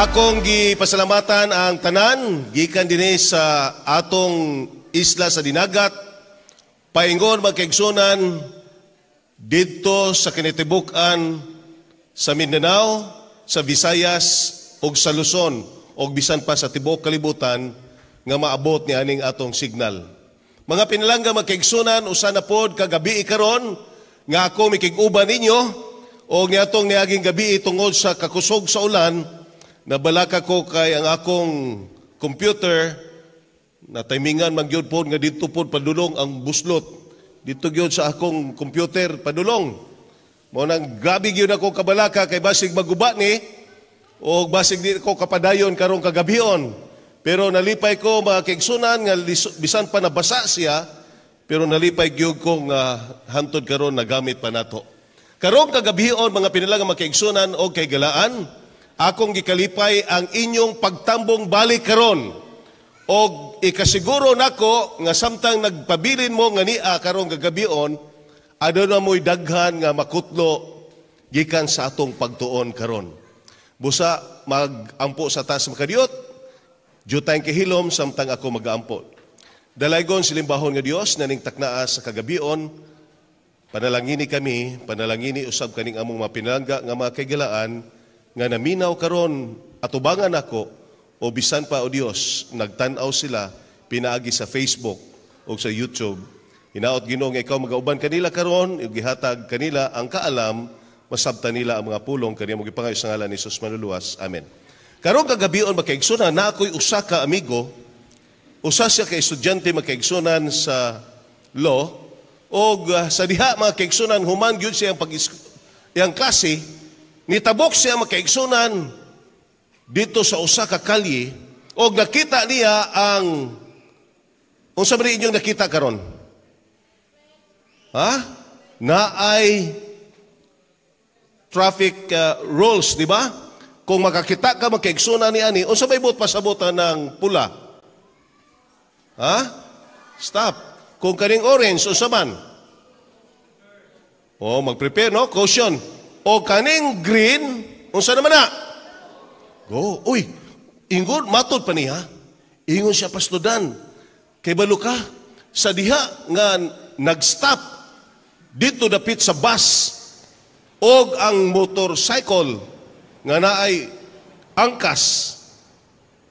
Akong gipasalamatan ang tanan gikan dinhi sa atong isla sa Dinagat, paingon, magkaigsunan, didto sa kinatibuk-an sa Mindanao, sa Visayas ug sa Luzon ug bisan pa sa tibuok kalibutan nga maabot ni aning atong signal. Mga pinalangga, magkaigsunan, usa na pod ka gabi karon nga ako mikig-uban ninyo og niatong niaging gabi, tungod sa kakusog sa ulan, nabalaka ko kay ang akong computer na timingan man gyud pod nga didto pod padulong ang buslot. Dito gyud sa akong computer padulong. Mao nang grabe gyud ako kabalaka kay basig maguba ni o basig di ko kapadayon karong kagabion. Pero nalipay ko, mga kaigsunan, nga bisan pa nabasa siya, pero nalipay gyud ko nga hantod karon nagamit pa nato. Karong kagabion, mga pinalangga, mga kaigsunan og kaigalaan, akong gikalipay ang inyong pagtambong balik karon. Og ikasiguro nako nga samtang nagpabilin mo nga nia karong kagabion, aduna mo'y daghan nga makutlo gikan sa atong pagtuon karon. Busa magampo sa taas makadiyot, jutayng kahilom samtang ako magaampo. Dalaygon silimbahon nga Dios naning taknaa sa kagabion, panalangini kami, panalangini usab kaning among mga pinalangga nga mga kaigalaan nga naminaw karon atubangan ako o bisan pa, o Dios, nagtan-aw sila pinaagi sa Facebook o sa YouTube. Hinaot, Ginoo, nga ikaw magauban kanila karon ug gihatag kanila ang kaalam masabtan nila ang mga pulong kaniya mo gipangayo sa ngalan ni Jesus Manluluwas. Amen. Karong kagabion, makaigsunan, na ako'y usa ka amigo, usa siya ka estudyante, makaigsunan, sa law, og sa diha, mga kaigsunan, human gyud siya ang pag iyang klase, nitabok siya, makaigsunan, dito sa usa ka kalye og nakita niya ang, unsa man inyong nakita karon? Ha? Naay traffic rules, di ba? Kung makakita ka, makaigsunan, ni ani, unsa may buot pasabutan ng pula? Ha? Stop. Kung kaning orange, unsa man? Oh, mag-prepare, no? Caution. O kaning green, unsa naman na? Go. Uy, ingon, matod pa niya. Ingon siya, "Pastor Dan, kay balo ka, sa diha nga nag-stop dito dapit sa bus og ang motorcycle nga naay angkas,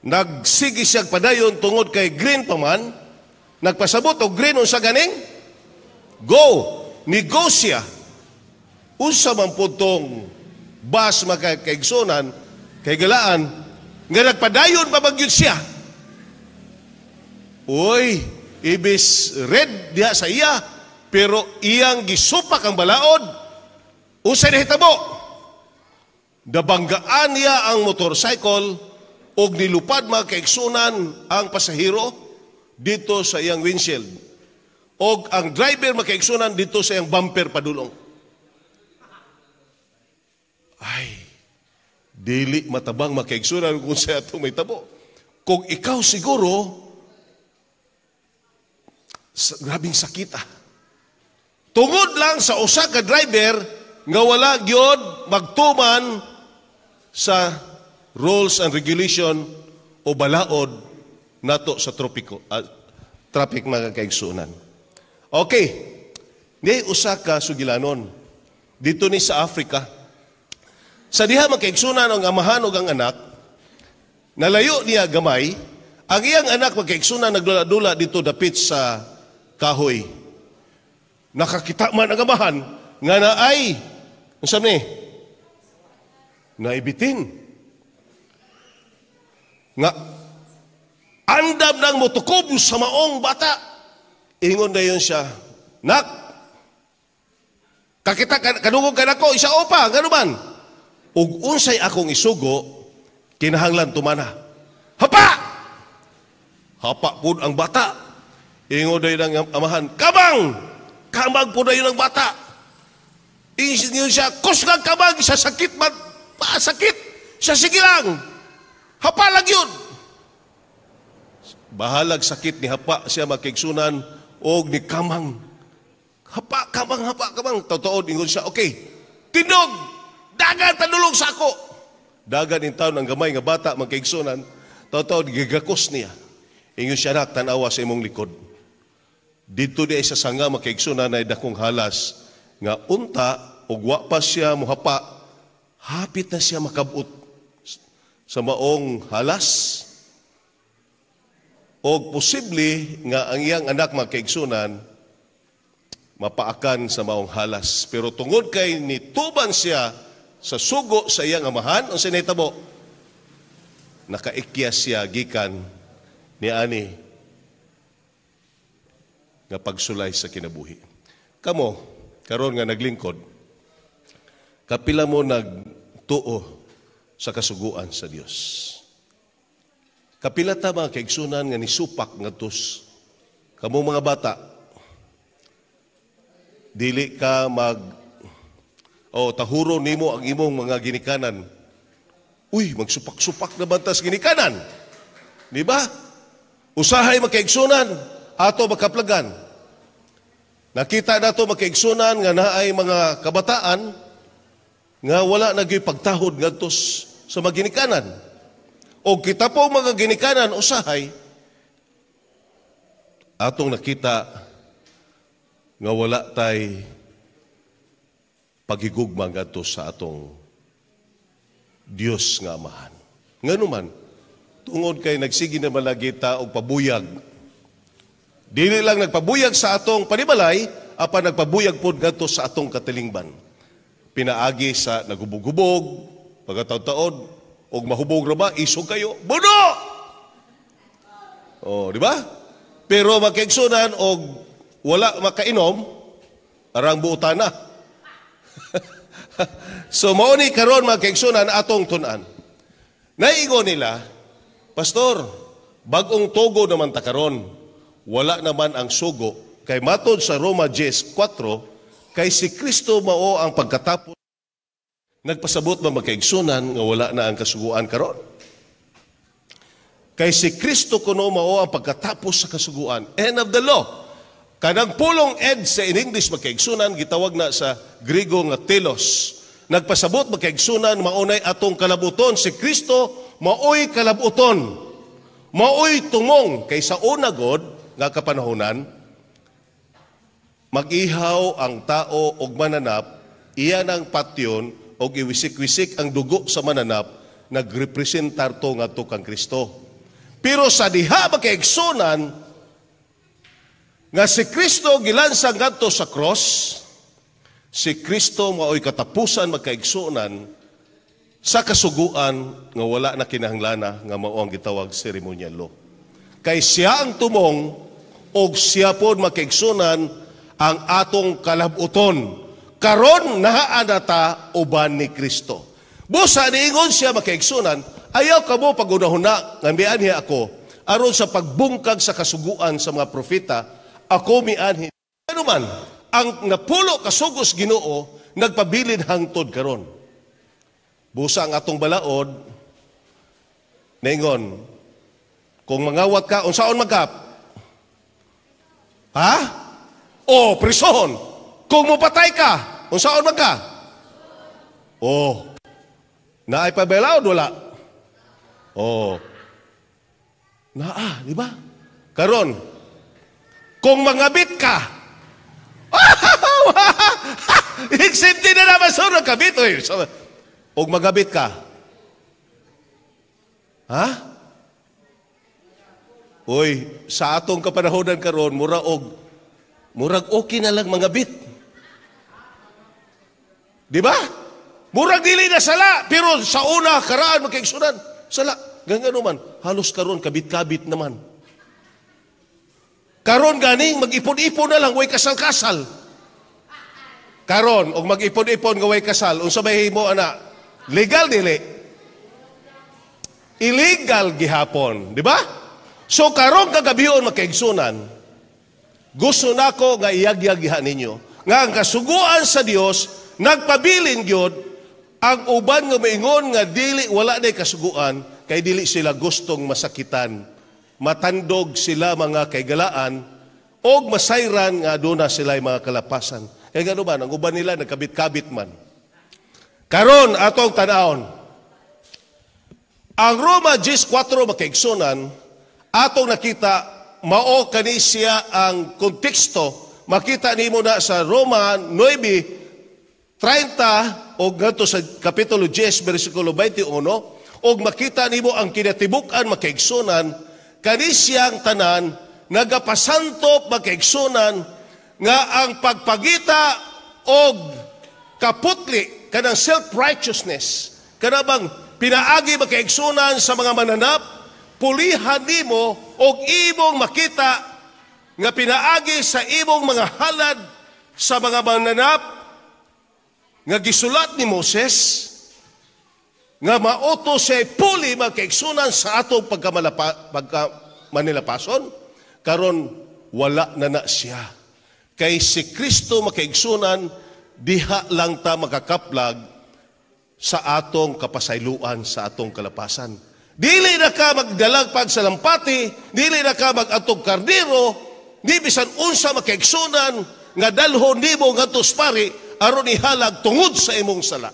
nagsige siya padayon tungod kay green pa man, nagpasabot og green, unsa ganing go, ni-go siya. Unsa man pud tong bus, mga kaigsunan, kaigalaan, nga nagpadayon pa man gyud siya? Uy, ibis red diha sa iya, pero iyang gisupak ang balaod. Unsay nahitabo? Nabanggaan niya ang motorcycle og nilupad, mga kaigsunan, ang pasahero dito sa iyang windshield. Og ang driver, mga kaigsunan, dito sa iyang bumper padulong. Ay, dili matabang, mga kaigsunan, kung sa ato may tabo. Kung ikaw siguro, grabing sakit ah. Tungod lang sa usa ka driver nga wala gyud magtuman sa rules and regulation o balaod nato sa traffic, mga kaigsunan. Okay. Ni usa ka sugilanon dito ni sa Africa. Sa diha, mga kaigsunan, ang amahan ug ang anak nalayo niya gamay, ang iyang anak, mga kaigsunan, nagdula-dula dito dapit sa kahoy. Nakakita man ang amahan nga naay, unsa ni? Naibitin. Nga andam nang motukob sa maong bata. Ingon na yun siya, "Nak, kakita, kadungog ka nako, isa opa, ngano man? Ug unsay akong isugo, kinahanglan tumana. Hapa!" Hapa pud ang bata. Ingon dayon ang amahan, "Kamang!" Kamang pud dayon ang bata. Ingon siya, "Kusgang kamang, sa sakit man, pa, sakit. Sa sige lang. Hapa lang yun." Bahalag sakit ni hapa siya, mga kaigsunan, og ni kamang. Hapa, kamang, hapa, kamang. Totoo, ingon siya, "Okay, tindog, dagan tanulong sa ako." Dagan in taon ang gamay nga bata, mga kaigsunan, taw-taw gigakos niya. Ingon siya, "Anak, tanawa sa imong likod." Didto di ay sa sanga, mga kaigsunan, ay dakong halas nga unta og wa pa siya muhapa, hapit na siya makabot sa maong halas. Og posible nga ang iyang anak, mga kaigsunan, mapaakan sa maong halas. Pero tungod kay nituban siya sa sugo sa iyang amahan, unsa nahitabo? Nakaikyas siya gikan ni ani nga pagsulay sa kinabuhi. Kamo, karon nga naglingkod, kapila mo nagtuo sa kasuguan sa Dios? Kapila ta, mga kaigsunan, nga nisupak ngadto kamo mga bata, dili ka mag o tahuro nimo ang imong mga ginikanan? Uy, magsupak-supak na banta sa ginikanan. Di ba? Usahay, makaigsunan, ato makaplagan. Nakita nato, makaigsunan, nga naay mga kabataan nga wala na gyud pagtahod ngadto sa mga ginikanan. O kita po mga ginikanan, usahay atong nakita nga wala tay pagigugma ngadto sa atong Dios nga Amahan. Ngano man, tungod kay nagsige na lagi ta og pabuyag. Dili lang nagpabuyag sa atong panimalay, apan nagpabuyag pod ngadto sa atong katilingban. Pinaagi sa nagubog-hubog, pagkataon-taon, og mahubog ra ba, isog kayo, buno! Oh, di ba? Pero makaigsunan og wala makainom, arang buutan na. So mao ni karon, mga kaigsunan, atong tun-an. Naiingon nila, "Pastor, bagong tugo naman ta karon. Wala naman ang sugo." Kay matod sa Roma 10:4, kay si Kristo mao ang pagkatapos. Nagpasabot ba, magkaigsunan, nga wala na ang kasuguan karon? Kay si Kristo kuno mao ang pagkatapos sa kasuguan. End of the law. Kanang pulong "end" sa in English, magkaigsunan, gitawag na sa Grigo nga telos. Nagpasabot, magkaigsunan, maunay atong kalabuton. Si Kristo maoy kalabuton. Maoy tumong kay sa una god nga kapanahonan, mag-ihaw ang tao og mananap, iya nang patyon og iwisik-wisik ang dugo sa mananap, nagrepresentar to ngadto kang Kristo. Pero sa diha, makaigsunan, nga si Kristo gilansang ngadto sa cross, si Kristo maoy katapusan, magkaigsunan, sa kasuguan nga wala na kinahanglana nga mao ang gitawag ceremonial law. Kay siya ang tumong og siya pod, makaigsunan, ang atong kalabuton. Karon naa na ta uban ni Kristo. Busa niingon siya, makaigsunan, "Ayaw kamo pagunahuna nga mianhi ako aron sa pagbungkag sa kasuguan sa mga propeta, ako mianhi." Ano man, ang napulo kasugos Ginoo nagpabilin hangtod karon. Busa ang atong balaod ningon, kung mangawat ka, unsaon magkap? Ha? O, prisohon. Kung mupatay ka, unsaon man ka? Oh. Naay pa balaod, wala? Oh. Naa, di ba? Karon, kung mangabit ka, exempted na naman sa kabit. Oy. So, og magabit ka. Ha? Uy, sa atong kapanahonan karon, mura og murag okay na lang mangabit. Di ba? Murag dili na sala, pero sa una karaan, magkaigsunan, sala. Ganyan man, halos karon kabit-kabit naman. Karon ganing mag-ipon-ipon na lang way kasal-kasal. Karon og mag-ipon-ipon nga way kasal, unsa may himo ana? Legal dili? Illegal gihapon, di ba? So karon kagabion, magkaigsunan, gusto nako nga iyagyag ninyo nga ang kasuguan sa Dios nagpabilin gyud. Ang uban nga maingon nga dili wala na kasuguan kay dili sila gustong masakitan, matandog sila mga kaigalaan og masayran nga aduna sila mga kalapasan. Kay gano ba ang uban nila nagkabit-kabit man. Karon atong tan-awon. Ang Roma 10:4, makaigsunan, atong nakita mao kani siya ang konteksto. Makita nimo na sa Roma 9:30 o ngadto sa kapitulo 10 bersikulo 21, og makita nimo ang kinatibuk-an, makaigsunan, kani siyang tanan nagapasantop, makaigsunan, nga ang pagpagita og kaputli, kanang self-righteousness, kana bang pinaagi, makaigsunan, sa mga mananap, pulihan nimo og imong makita nga pinaagi sa imong mga halad sa mga mananap nga gisulat ni Moses nga mao to siya puli, makaigsunan, sa atong pagkamanilapason. Karon wala na na siya, kay si Kristo, makaigsunan, diha lang ta makakaplag sa atong kapasayloan, sa atong kalapasan. Dili na ka magdalag pag salampati, dili na ka mag-antog kardero, di bisan unsa, makaigsunan, nga dalhon nimo ngadto sa pari aron ihalag tungod sa imong sala.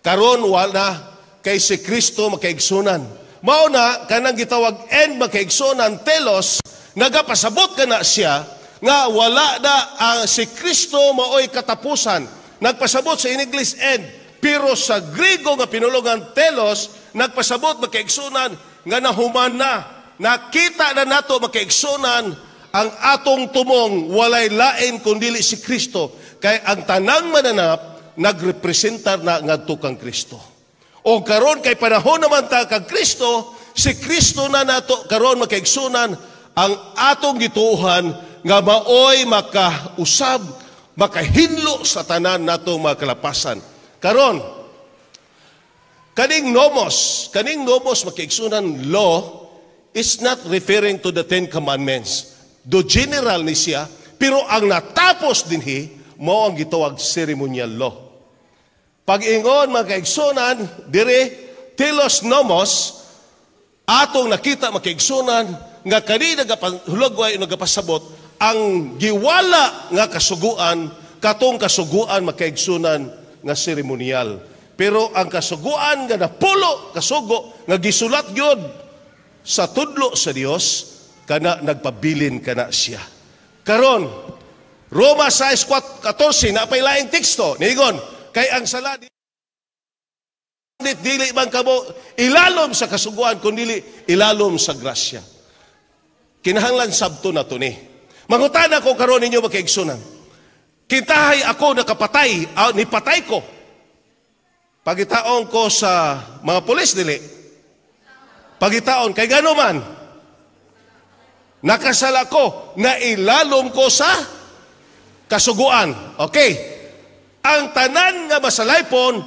Karon wala, kay si Kristo, makaigsunan. Mao na kanang gitawag end, makaigsunan, telos, nagapasabot kana siya nga wala na ang si Kristo maoy katapusan. Nagpasabot sa English "end", pero sa Griego nga pinulungan telos, nagpasabot, makaigsunan, nga nahuman na. Nakita na nato, makaigsunan, ang atong tumong walay lain kundili si Kristo, kay ang tanang mananap nagrepresentar na ngadto kang Kristo. O karon kay panahon naman ta kang Kristo, si Kristo na nato karon, makaigsunan, ang atong gituohan nga maoy makausab, makahinlo sa tanan nato mga kalapasan. Karon, kaning nomos, makaigsunan, law is not referring to the Ten Commandments. Do general ni siya, pero ang natapos dinhi mao ang gitawag ceremonial law. Pag-ingon, mga kaigsunan, dire, telos nomos, atong nakita, makaigsunan, nga kani nagapahulagway, nagapasabot, ang giwala nga kasuguan, katong kasuguan, makaigsunan, nga seremonial. Pero ang kasuguan nga napulo kasugo nga gisulat gyud sa tudlo sa Dios, kana nagpabilin kana siya. Karon, Roma 6:14, napay laing teksto niingon kay ang sala dili man kamo ilalom sa kasuguan kundi ilalom sa grasya. Kinahanglan sabto na to ni. Mangutana ko karon ninyo, makaigsunan. Kintahay ako nakapatay, nipatay ko. Pagitaon ko sa mga pulis, dili? Pagitaon, kay gano man, nakasala ko, na ilalom ko sa kasuguan. Okay. Ang tanan nga masalaypon,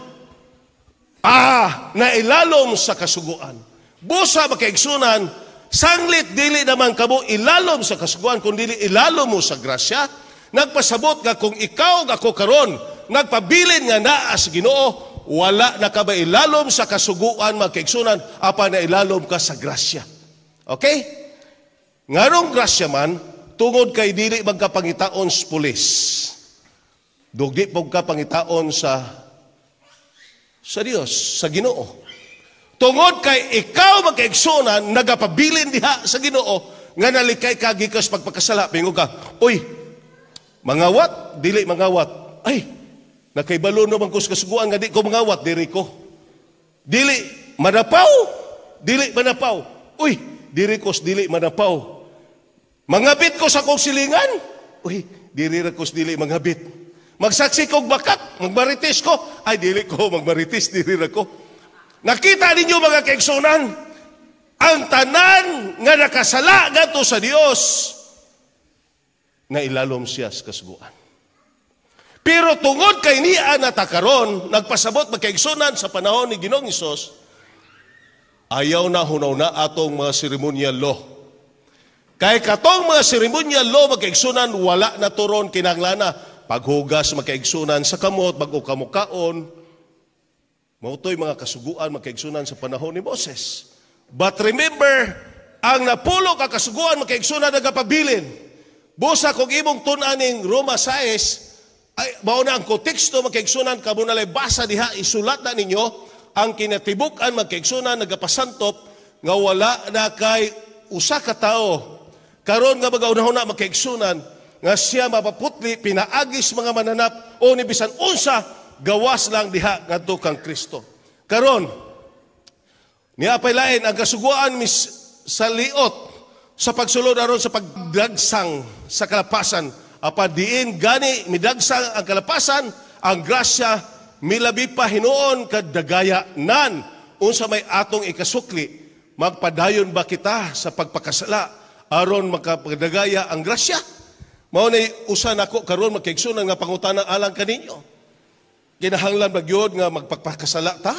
na ilalom sa kasuguan. Busa, makaigsunan, sanglit dili naman kamo ilalom sa kasuguan, kung dili ilalom mo sa grasya, nagpasabot nga kung ikaw ako karon nagpabilin nga naa sa Ginoo, wala na ka ba ilalom sa kasuguan, magkaigsunan, apan na ilalom ka sa grasya. Okay? Nganong grasya man? Tungod kay dili magkapangitaon sa pulis. Dugdi po ka pangitaon sa Dios, sa Ginoo. Tungod kay ikaw, magkaigsunan, nagapabilin diha sa Ginoo nga nalikay ka gikas pagpakasala, pingo ka, "Uy, mangawat, dili mangawat. Ay, nakaibalo naman ko sa kasuguan nga di ko mangawat, diri ko. Dili manapaw, dili manapaw. Uy, diri ko sa dili manapaw. Mangabit ko sa akong silingan. Uy, diri ra ko sa dili mangabit. Magsaksi kog bakak, magmarites ko. Ay, dili ko magmarites, diri ra ko." Nakita ninyo, mga kaigsunan, ang tanan nga nakasala ngadto sa Dios, na ilalom siya sa kasuguan. Pero tungod kay niya natakaron, nagpasabot, magkaigsunan, sa panahon ni Ginoong Hesus, ayaw na hunaw na atong mga ceremonial law. Kay katong mga ceremonial law, magkaigsunan, wala na turon kinahanglan. Paghugas, magkaigsunan, sa kamot, bago kamukaon, mao to'y mga kasuguan, magkaigsunan, sa panahon ni Moses. But remember, ang napulo ka kasuguan, magkaigsunan, nagapabilin. Busa kung imong tun-aning Roma 6, ay, mao na ang konteksto, magkaigsunan, kamo na basa diha, isulat na ninyo, Ang kinatibuk-an, magkaigsunan, nagapasantop nga wala na kay usa ka tawo karon nga magaunahuna, magkaigsunan, nga siya mapaputli pinaagis mga mananap o ni bisan unsa, gawas lang diha ngadto kang Kristo. Karon, niya pay lain, ang kasuguan mis sa liot sa pagsulod aron sa pagdagsang sa kalapasan. Apan diin gani midagsang ang kalapasan, ang grasya milabi pa hinuon kadagaya nan. Unsa may atong ikasukli? Magpadayon ba kita sa pagpakasala aron makapagdagaya ang grasya? Mao nay usa nako karon, magkaigsunan, nga pangutana alang kaninyo. Kinahanglan ba gyud nga magpagpakasala ta?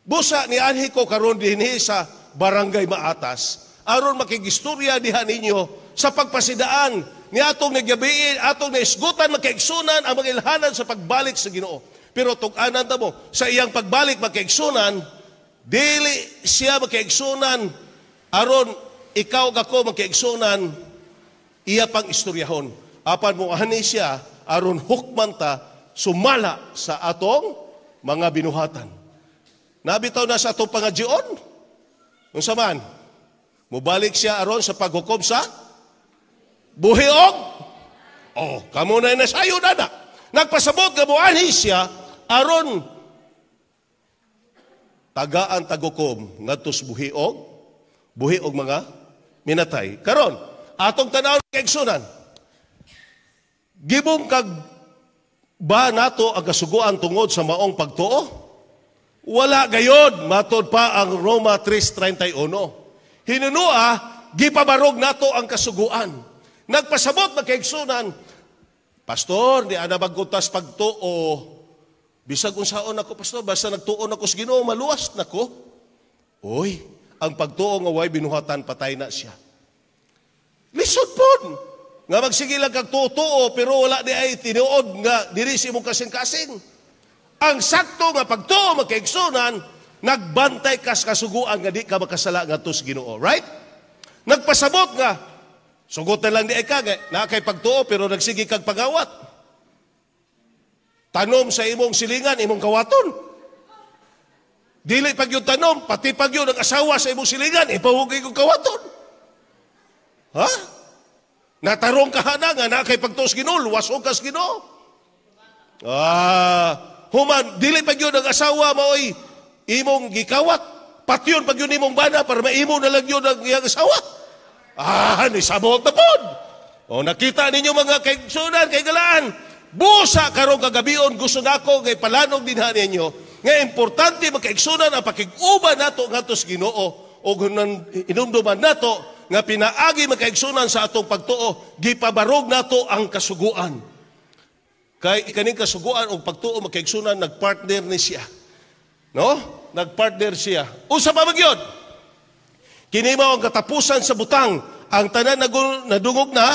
Busa nianhi ko karon dinhi sa Barangay Maatas aron makigistorya diha ninyo sa pagpasidaan ni atong nagyabiin, atong naisgutan, magkaigsunan, ang mga ilhanan sa pagbalik sa Ginoo. Pero tug-anan ta mo, sa iyang pagbalik, magkaigsunan, dili siya, magkaigsunan, aron ikaw ako, magkaigsunan, iya pang istoryahon. Apan mo ani siya aron hukman ta sumala sa atong mga binuhatan. Nabitaw na sa atong pangadyoon. Unsa man? Mubalik siya aron sa paghukom sa buhi og oh, kamo na nasayo na na. Nagpasabot nga muanhi siya aron tagaan tagukom ngadto sa buhi og mga minatay. Karon, atong tan-awon, kaigsunan. Gibungkag ba nato ang kasuguan tungod sa maong pagtuo? Wala gayod, matod pa ang Roma 3:31. Hinunua, gipabarog nato ang kasuguan. Nagpasabot na, kaigsunan, "Pastor, di ana bagkutas pagtuo. Bisag unsaon ako, Pastor, basta nagtuon ako sa Ginoo, maluwas nako." Uy, ang pagtuo nga way binuhatan, patay na siya. Lisod pod nga magsige lang kag tuo pero wala di ay tinuod nga diri sa imong kasing-kasing. Ang sakto nga pagtuo, magkaigsunan, nagbantay kas kasuguan nga di ka makasala ngadto sa Ginoo, right? Nagpasabot nga sugot na lang di ay ka na kay pagtuo pero nagsige kag pagawat. Tanom sa imong silingan, imong kawaton. Dili pag yung tanom, pati pag yun ang asawa sa imong silingan, ipahugay kong kawaton. Ha? Natarong ka hana nga na kay pagtuo sa Ginoo, luwason ka sa Ginoo. Ah, human dili pag yun ang asawa maoy imong gikawat, patyon pag yun imong bana para maimo na lang yun ang iyang asawa. Ah, ni sabot na pod. O nakita ninyo, mga kaigsunan, kaigalaan, busa karong kagabion gusto nako ngay palanog dinha ninyo nga importante, magkaigsunan, ang pakig-uban nato ngadto sa Ginoo o inumduman nato nga pinaagi, magkaigsunan, sa atong pagtuo gipabarog nato ang kasuguan. Kay kaning kasuguan og pagtuo, magkaigsunan, nagpartner ni siya. No? Nagpartner siya. Unsa pa man gyud? Kini mao ang katapusan sa butang. Ang tanan nadungog na,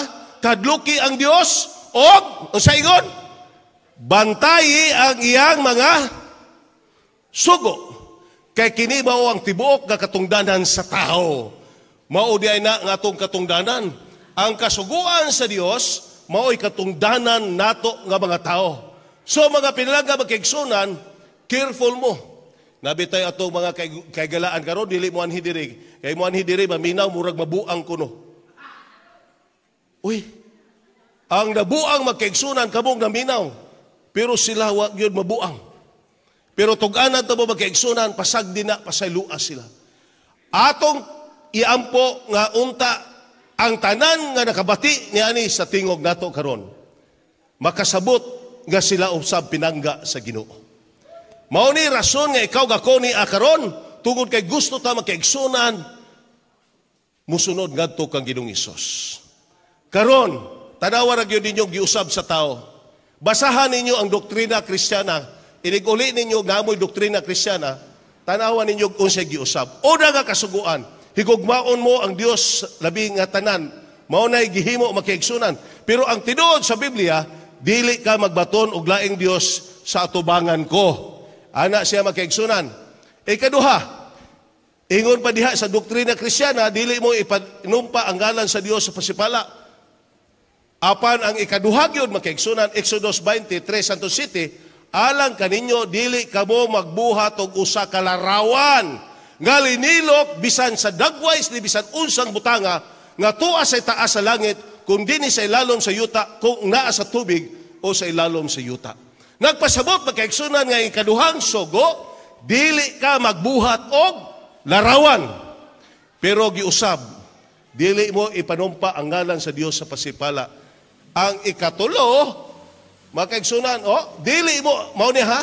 kadluki ang Dios og unsa ingon? Bantayi ang iyang mga sugo. Kay kini mao ang tibuok nga katungdanan sa tao. Mao di ay na nga atong katungdanan. Ang kasuguan sa Dios mao'y katungdanan nato nga mga tao. So mga pinalangga, magkaigsunan, careful mo. Nabitay atong mga kaigalaan karon, dili mo anhi diri. Kay mo anhi diri maminaw, murag mabuang kuno. Uy, ang nabuang, magkaigsunan, kamong naminaw. Pero sila wa gyud mabuang. Pero tug-anan ta mo, magkaigsunan, pasag din na pasaylua sila. Atong iampo nga unta ang tanan nga nakabati niani sa tingog nato karon makasabot nga sila usab pinangga sa Ginoo. Mao ni rason nga ikaw gako ni karon tungod kay gusto ta, magkaigsunan, musunod ngadto kang Ginoong Hesus. Karon, tanawa ra gyud ninyo giusab sa tao. Basahan ninyo ang doktrina Kristiyana. Inig-uli ninyo ngamoy doktrina Kristiyana, tanawa ninyo unsay giusab. Una nga kasuguan, higugmaon mo ang Dios labi nga tanan. Mao nay gihimo, magkaigsunan. Pero ang tinuod sa Biblia, dili ka magbaton og laing Dios sa atubangan ko. Ana siya, magkaigsunan. Ikaduha, ingon pa diha sa doktrina Kristiyana, dili mo ipanumpa ang ngalan sa Dios sa pasipala. Apan ang ikaduha gyud, magkaigsunan, Exodus 23 Santo City, Alang kaninyo, dili kamo magbuhat og usa ka larawan nga linilok, bisan sa dagway ni bisan unsang butanga nga tuwa sa itaas sa langit, kung dinhi sa ilalom sa yuta, kung naa sa tubig o sa ilalom sa yuta. Nagpasabot, magkaigsunan, nga ikaduhang sugo, dili ka magbuhat og larawan. Pero giusab, dili mo ipanumpa ang ngalan sa Dios sa pasipala. Ang ikatulo, makaigsunan, oh, dili mo, mao ni ha,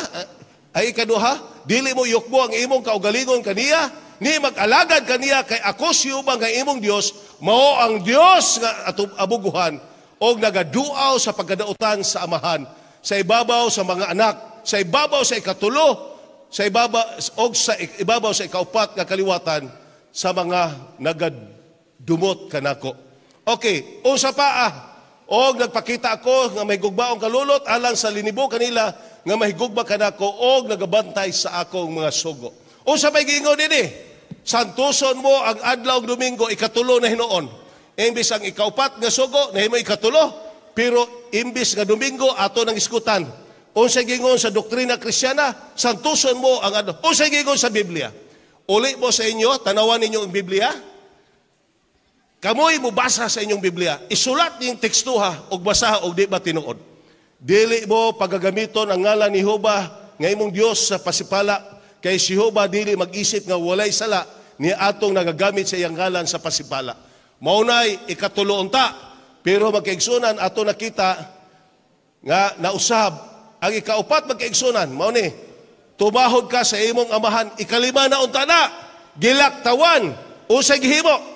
ay ikaduha, dili mo yukbo ang imong kaugalingon kaniya, ni mag-alagad kaniya, kay ako si Jehova nga imong Dios, mao ang Dios nga abuguhan, og nagaduaw sa pagkadautan sa amahan, sa ibabaw sa mga anak, sa ibabaw sa ikatulo, sa ibabaw og sa ibabaw sa ikaupat nga kaliwatan sa mga nagadumot kanako. Okay, unsa pa ah? Og nagpakita ako nga mahigugmaong kalulot alang sa linibo kanila nga mahigugma kanako og nagabantay sa akong mga sugo. Unsa may giingon dinhi? Santuson mo ang adlaw Domingo, ikatulo na hinuon. Imbis ang ikaupat nga sugo nahimo ikatulo, pero imbis nga Domingo ato nang iskutan. Unsa giingon sa doktrina Kristiyana? Santuson mo ang adlaw. Unsa giingon sa Biblia? Uli mo sa inyo, tanawan ninyo ang Biblia. Kamoy mubasa sa inyong Biblia. Isulat ning tekstuha og basaha og di ba tinuod. Dili mo pagagamiton ang ngalan ni Jehova nga imong Dios sa pasipala, kay si Jehova dili mag-isip nga walay sala ni atong nagagamit sa iyang ngalan sa pasipala. Maunay ikatulo unta, pero magkaigsunan, ato nakita nga nausab ang ikaupat, magkaigsunan, mao ni tumahod ka sa imong amahan. Ikalima na unta na gilaktawan. Unsay gihimo?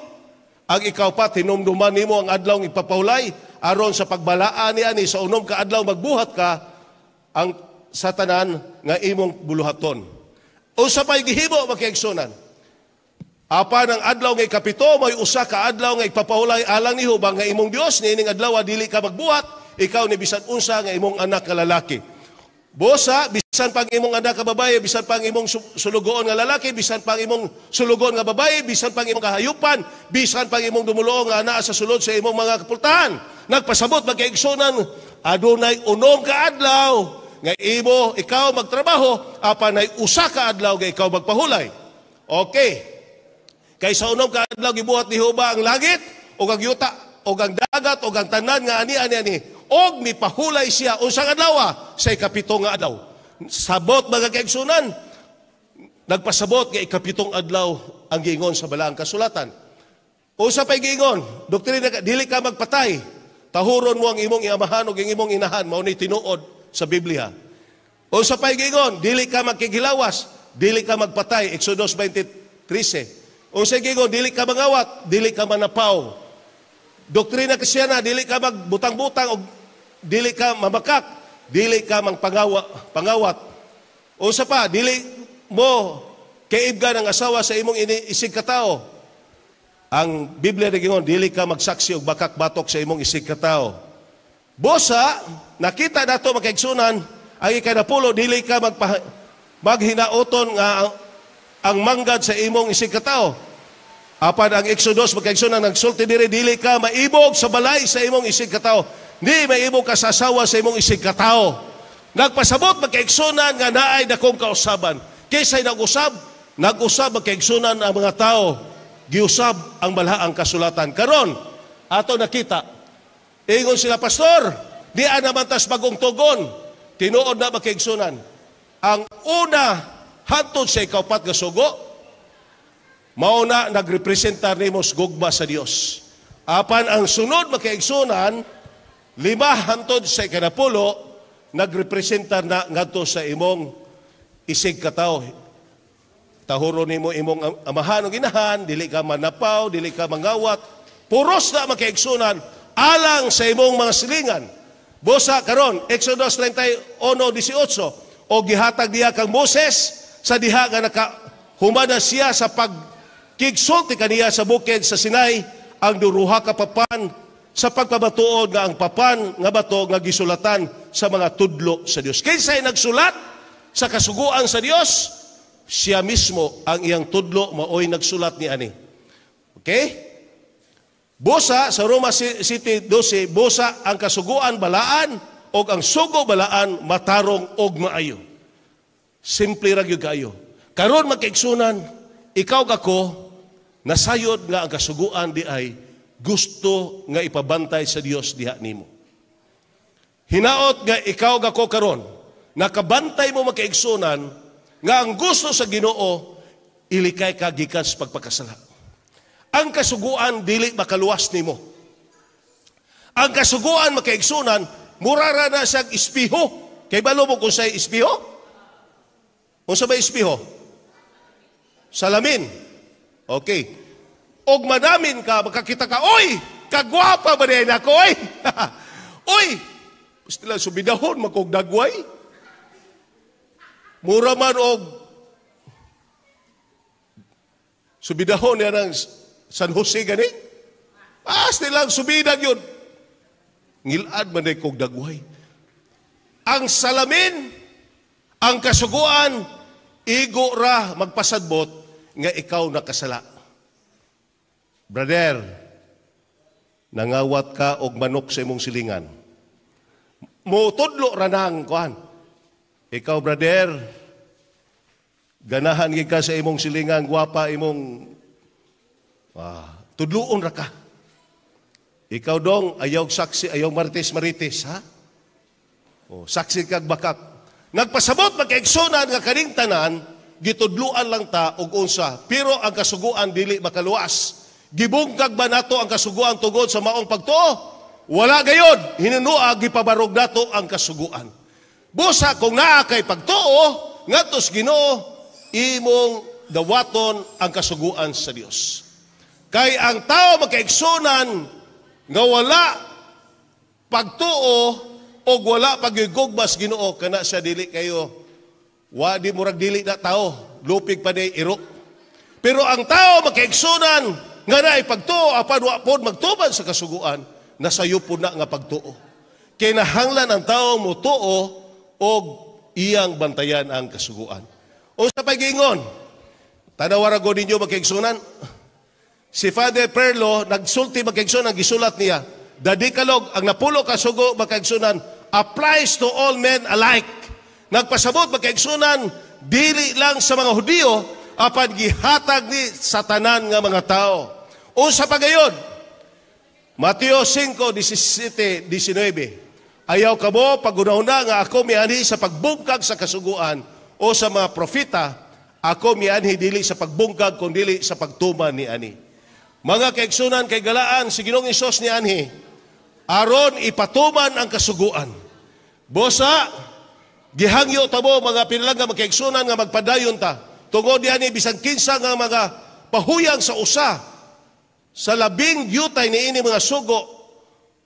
Ang ikaupat, hinumduman nimo ang adlaw ipapahulay aron sa pagbalaan ni ani sa 6 ka adlaw magbuhat ka ang sa tanan nga imong buluhaton. Unsa pay gihimo, magkaigsunan? Apan ang adlaw nga ikapito may usa ka adlaw nga ipapahulay alang ni Jehova nga imong Dios, niining adlaw dili ka magbuhat, ikaw ni bisan unsa nga imong anak nga lalaki. Bosa, bisan pang imong anak nga babaye, bisan pang imong sulugoon nga lalaki, bisan pang imong sulugoon nga babaye, bisan pang imong kahayupan, bisan pang imong dumuluong nga anaa sa sulod sa imong mga kapultahan. Nagpasabot, magkaigsunan, adunay 6 ka adlaw nga imo ikaw magtrabaho, apan ay usa ka adlaw nga ikaw magpahulay. Okay. Kay sa 6 ka adlaw gibuhat ni Jehova ang langit ug ang yuta ug ang dagat ug ang tanan nga ani ani ani. Og mipahulay siya unsang adlaw? Sa ikapito nga adlaw. Sabot, mga kaigsunan, nagpasabot nga ikapitong adlaw ang giingon sa balaang kasulatan. Unsa pay giingon? Doktrina, dili ka magpatay. Tahuron mo ang imong iamahan ug ang imong inahan, mao ni tinuod sa Biblia. Unsa pay giingon? Dili ka magkigilawas, dili ka magpatay, Exodus 20:13. Unsa giingon? Dili ka mangawat, dili ka manapaw. Doktrina Kristiyana, dili ka magbutang-butang og dili ka mamakak, dili ka mangpangawat. Unsa pa, dili mo kaibgan ang asawa sa imong isig katao. Ang Biblia nagingon, dili ka magsaksi og bakak-batok sa imong isig katao. Bosa, nakita nato, makaigsunan, ang ikanapulo, dili ka maghinauton nga ang manggad sa imong isig katao. Apan ang Exodus, magkaigsunan, nagsulti diri, dili ka maibog sa balay sa imong isig katao. Di maibog ka sa asawa sa imong isig katao. Nagpasabot, magkaigsunan, nga naay dakong kausaban. Kaysa'y nag-usab, nag-usab, magkaigsunan, ang mga tao. Giusab ang balaang kasulatan. Karon, ato nakita, ingon sila, "Pastor, di naman tas bagong tugon." Tinuod na, magkaigsunan. Ang una, hantod sa ikaupat nga sugo, mao na nagrepresentar nimo sa gugma sa Dios. Apan ang sunod, makaigsunan, 5 hantod sa ikanapulo, nagrepresentar na ngadto sa imong isig katao. Tahuro nimo imong amahan o ginahan, dili ka manapaw, dili ka mangawat. Puros na, makaigsunan, alang sa imong mga silingan. Bosa karon, Exodus 31:18, o gihatag diha kang Moses sa diha nga naka humana siya sa pagkigsulti kaniya sa bukid sa Sinai ang duruha ka papan sa pagpamatuod nga ang papan nga bato nga gisulatan sa mga tudlo sa Dios. Kinsay nagsulat sa kasuguan sa Dios? Siya mismo, ang iyang tudlo maoy nagsulat ni ani. Okay? Busa sa Roma 7:12, busa ang kasuguan balaan og ang sugo balaan matarong og maayo. Simple ra gyud kaayo. Karon magkaigsunan, ikaw kako nasayod nga ang kasuguan di ay gusto nga ipabantay sa Dios diha nimo. Hinaot nga ikaw kako karon nakabantay mo magkaigsunan nga ang gusto sa Ginoo ilikay ka gikan sa pagpakasala. Ang kasuguan dili makaluwas nimo. Ang kasuguan makaigsunan murara na siyang ispiho. Kay balo mo kung sa'y ispiho? Unsa ba ispiho? Salamin. Okay. Og manamin ka, makakita ka, oy! Kagwapa ba niya ako, oy? Oy! Basta lang subidahon, makog dagway. Mura man og subidahon niya ng San Jose gani. Basta lang subidag yun. Ngilad man ay kog dagway. Ang salamin, ang kasuguan, igo ra magpasadbot nga ikaw nakasala. Brother, nangawat ka og manok sa imong silingan. Mutudlo ra nang kuan. Ikaw, brother, ganahan gid ka sa imong silingan, gwapa imong tudloon ra ka. Ikaw dong, ayaw saksi, ayaw marites-marites, ha? O, saksi kag bakak. Nagpasabot magkaigsunan nga kaning tanan, gitudluan lang ta og unsa, pero ang kasuguan dili makaluwas. Gibungkag ba nato ang kasuguan tungod sa maong pagtuo? Wala gayon, hinunua gipabarog nato ang kasuguan. Busa kung naa kay pagtuo ngadto sa Ginoo, imong dawaton ang kasuguan sa Dios. Kay ang tao magkaigsunan nga wala pagtuo o wala paggugma sa Ginoo, kana siya dili kayo. Wa di murag dili na tao, lupig pa di iro. Pero ang tao magkaigsunan nga naay pagtuo apan wa pod magtuman sa kasuguan, nasayo pod na nga pagtuo. Kinahanglan ang tao motuo og iyang bantayan ang kasuguan. O sa pagingon, tanawa ra gud ninyo magkaigsunan. Si Father Perlo nagsulti magkaigsunan, gisulat niya, the Decalogue, ang napulo ka sugo magkaigsunan, applies to all men alike. Nagpasabot magkaigsunan dili lang sa mga Hudiyo apan gihatag ni sa tanan nga mga tao. Unsa pa gayon? Mateo 5:17-19. Ayaw kamo pagunahuna nga ako mianhi sa pagbungkag sa kasuguan o sa mga propeta, ako mianhi dili sa pagbungkag kun dili sa pagtuman ni ani. Mga kaigsunan, kay galaan si Ginoong Hesus ni anhi aron ipatuman ang kasuguan. Bosa gihangyo ta mo mga pinalangga magkaigsunan nga magpadayon ta. Tungod diani bisan kinsa nga mga pahuyang sa usa sa labing yutay niini mga sugo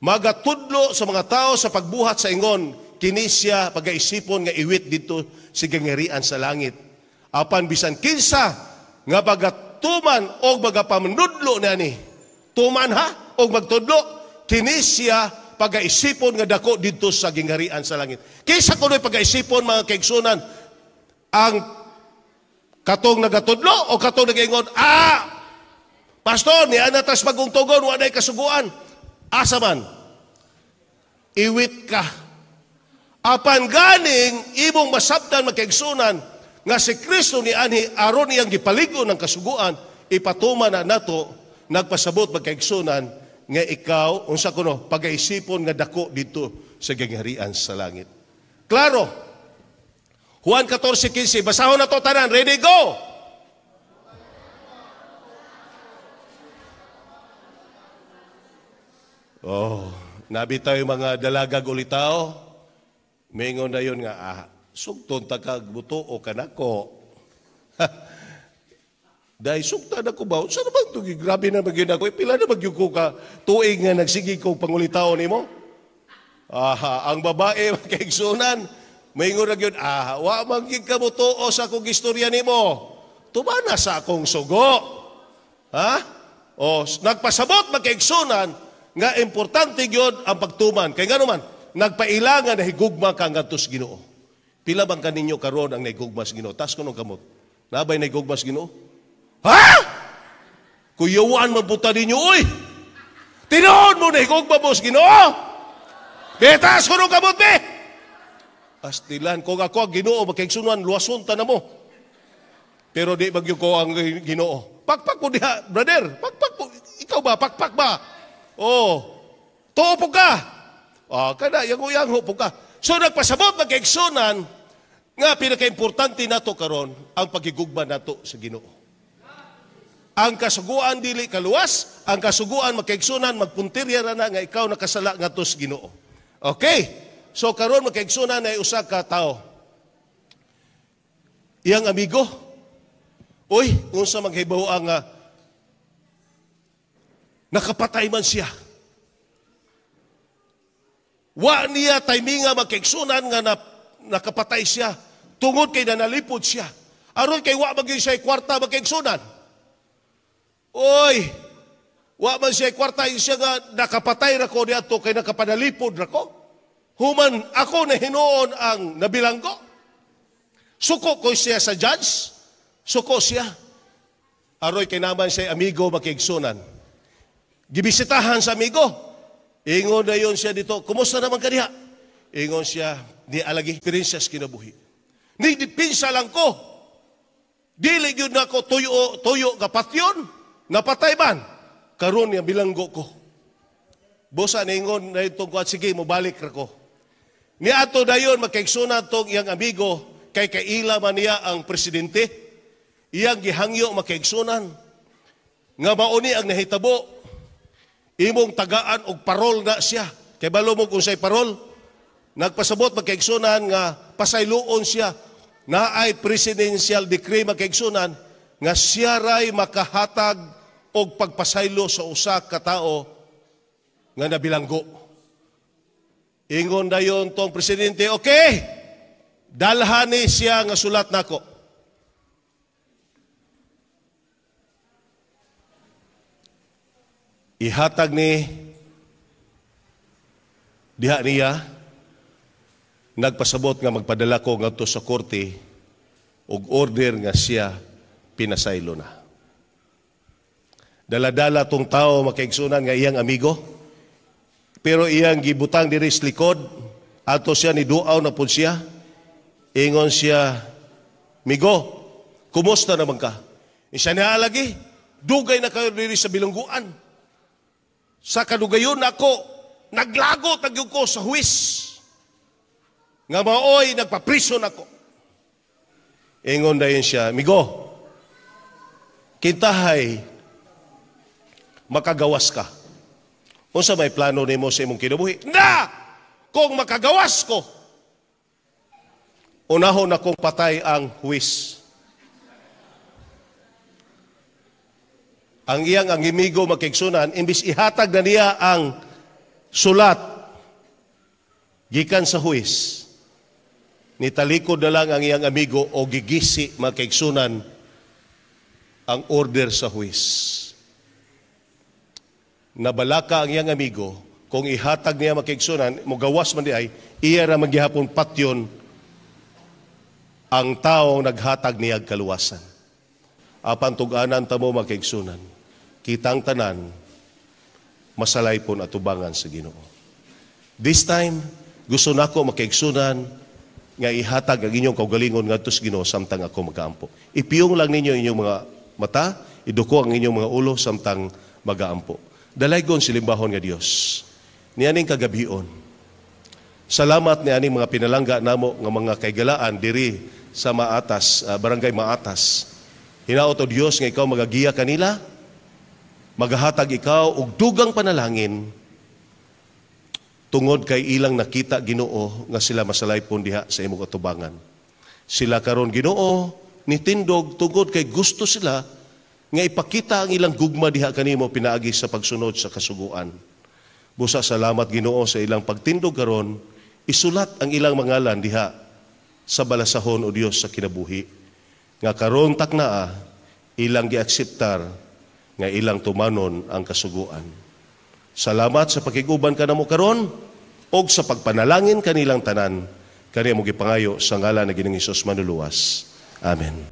magatudlo sa mga tao sa pagbuhat sa ingon kini siya pagaisipon nga iwit didto sa gingharian sa langit. Apan bisan kinsa nga pagatuman og magapamanudlo niani, tuman ha og magtudlo, kini siya pagaisipon nga dako didto sa gingharian sa langit. Kinsa kuno'y pagaisipon mga kaigsunan, ang katong nagatudlo o katong nagaingon, pastor, niya na tas bagong tugon, wa nay kasuguan. Asa man, iwit ka. Apan ganing imong masabtan magkaigsunan nga si Kristo ni anhi aron iyang gipaligo ng kasuguan, ipatuman na nato, nagpasabot magkaigsunan nga ikaw unsa kuno pagaisipon nga dako didto sa gingharian sa langit. Klaro. Juan 14:15, basahon na to tanan. Ready, go. Oh, nabi tayo mga dalagag ulitaw. Mingon na yun nga, sugton ta kag buto o kanako. Dahil sugtan ako ba? Saan bang ito? Grabe na magyun ako. Pila na magyun ko ka tuig nga nagsige ko pangulitaw nimo? Aha, ang babae makaigsunan, maingon na gyud, wa man gyud ka motuo sa akong istorya nimo. Tumana sa akong sugo. Ha? O, nagpasabot magkaigsunan nga importante gyud ang pagtuman. Kay ngano man, nagpaila nga nahigugma ka ngadto sa Ginoo. Pila bang kaninyo karon ang nahigugma sa Ginoo? Tas kuno kamot. Nabay nahigugma sa Ginoo? Ha? Kuyawan man puta ninyo, uy! Tinuod mo nahigugma mo sa Ginoo! Be, taas ko nung kamot, be! Astilan, kung ako ang Ginoo, magkaigsunan, luwason ta na mo. Pero di bagyo ko ang Ginoo. Pakpak mo diha, brother. Pakpak mo. Ikaw ba? Pakpak ba? Oh. Tuo po ka. Ah, kada, yango-yango po ka. So nagpasabot magkaigsunan, nga pinakaimportante nato karon ang pagigugma nato sa Ginoo. Ang kasuguan dili kaluwas, ang kasuguan magkaigsunan, magpuntirya ra na nga ikaw nakasala ngadto sa Ginoo. Okay? So karon magkaigsunan ay usa ka tawo. Iyang amigo, uy, unsa maghibaw ang nakapatay man siya. Wa niya timinga magkaigsunan nga nakapatay siya tungod kay nanalipod siya. Aron kay wa magyud siya kwarta magkaigsunan. Oy, wa man siya kwarta siya nga nakapatay ra ko niadto kay nakapanalipod ra ko. Human ako na hinuon ang nabilanggo. Suko ko siya sa judge. Suko siya. Aroy kay naman siya amigo magkaigsunan. Gibisitahan sa amigo. Ingon na yun siya dito. Kumusta naman ka diha? Ingon siya, di alagi prinsess kinabuhi. Ni dipinsa lang ko. Dili gyud nako tuyo tuyo nga patyon. Napatay man. Karon niya bilanggo ko. Busa ningon na itong kuat, sige, mobalik ra ko. Niadto dayon magkaigsunan tong iyang amigo kay kaila man niya ang presidente. Iyang gihangyo magkaigsunan nga mauni ang nahitabo. Imong tagaan og parol na siya. Kay balo mo kung siya'y parol. Nagpasabot magkaigsunan nga pasayloon siya. Naay presidential decree magkaigsunan nga siya ray makahatag og pagpasaylo sa usa ka tawo nga nabilanggo. Ingon dayon tong presidente, okay, dalhan ni siya nga sulat nako. Ihatag ni diha niya, nagpasabot nga magpadala ko ngadto sa korte og order nga siya pinasaylo na. Dala-dala tong tao makaigsunan nga iyang amigo, pero iyang gibutang diri sa likod, ato siya ni duaw na pud siya. Ingon siya, migo, kumusta naman ka? Siya niya lagi, dugay na kayo diri sa bilangguan. Sa kadugayon ako, naglagot ang ko sa huwis. Nga maoy, nagpaprison ako. Ingon dayon siya, migo, kintahay, makagawas ka. Unsa may plano nimo sa imong kinabuhi? Na! Kung makagawas ko, unahon akong patay ang huwis. Ang iyang ang imigo magkaigsunan, imbis ihatag na niya ang sulat gikan sa huwis, nitalikod na lang ang iyang amigo o gigisi magkaigsunan ang order sa huwis. Nabalaka ang iyang amigo, kung ihatag niya magkaigsunan, mugawas man di ay, iya ra maghihapon patyon ang taong naghatag niya kaluwasan. Apan tug-anan tamo magkaigsunan, kitang tanan, masalay pon atubangan sa Ginoo. This time, gusto nako makaigsunan nga ihatag ang inyong kaugalingon ngadto sa Ginoo samtang ako magaampo. Ipiyong lang ninyo inyong mga mata, iduko ang inyong mga ulo samtang magaampo. Dalaygon silimbahon nga Dios. Nianing kagabion. Salamat nianing mga pinalangga namo nga mga kaigalaan diri sa Maatas, Barangay Maatas. Hinaot o Dios nga ikaw magagiya kanila, magahatag ikaw og dugang panalangin tungod kay ilang nakita Ginoo nga sila masalaypon diha sa imong atubangan. Sila karon Ginoo nitindog tungod kay gusto sila nga ipakita ang ilang gugma diha kanimo pinaagi sa pagsunod sa kasuguan. Busa salamat Ginoo sa ilang pagtindog karon, isulat ang ilang mangalan diha sa balasahon o Dios sa kinabuhi. Nga karon taknaa ilang giakseptar nga ilang tumanon ang kasuguan. Salamat sa pakiguban kanamo karon og sa pagpanalangin kanilang tanan. Kaniya mo gipangayo sa ngalan ng Ginoong Hesus manluluwas. Amen.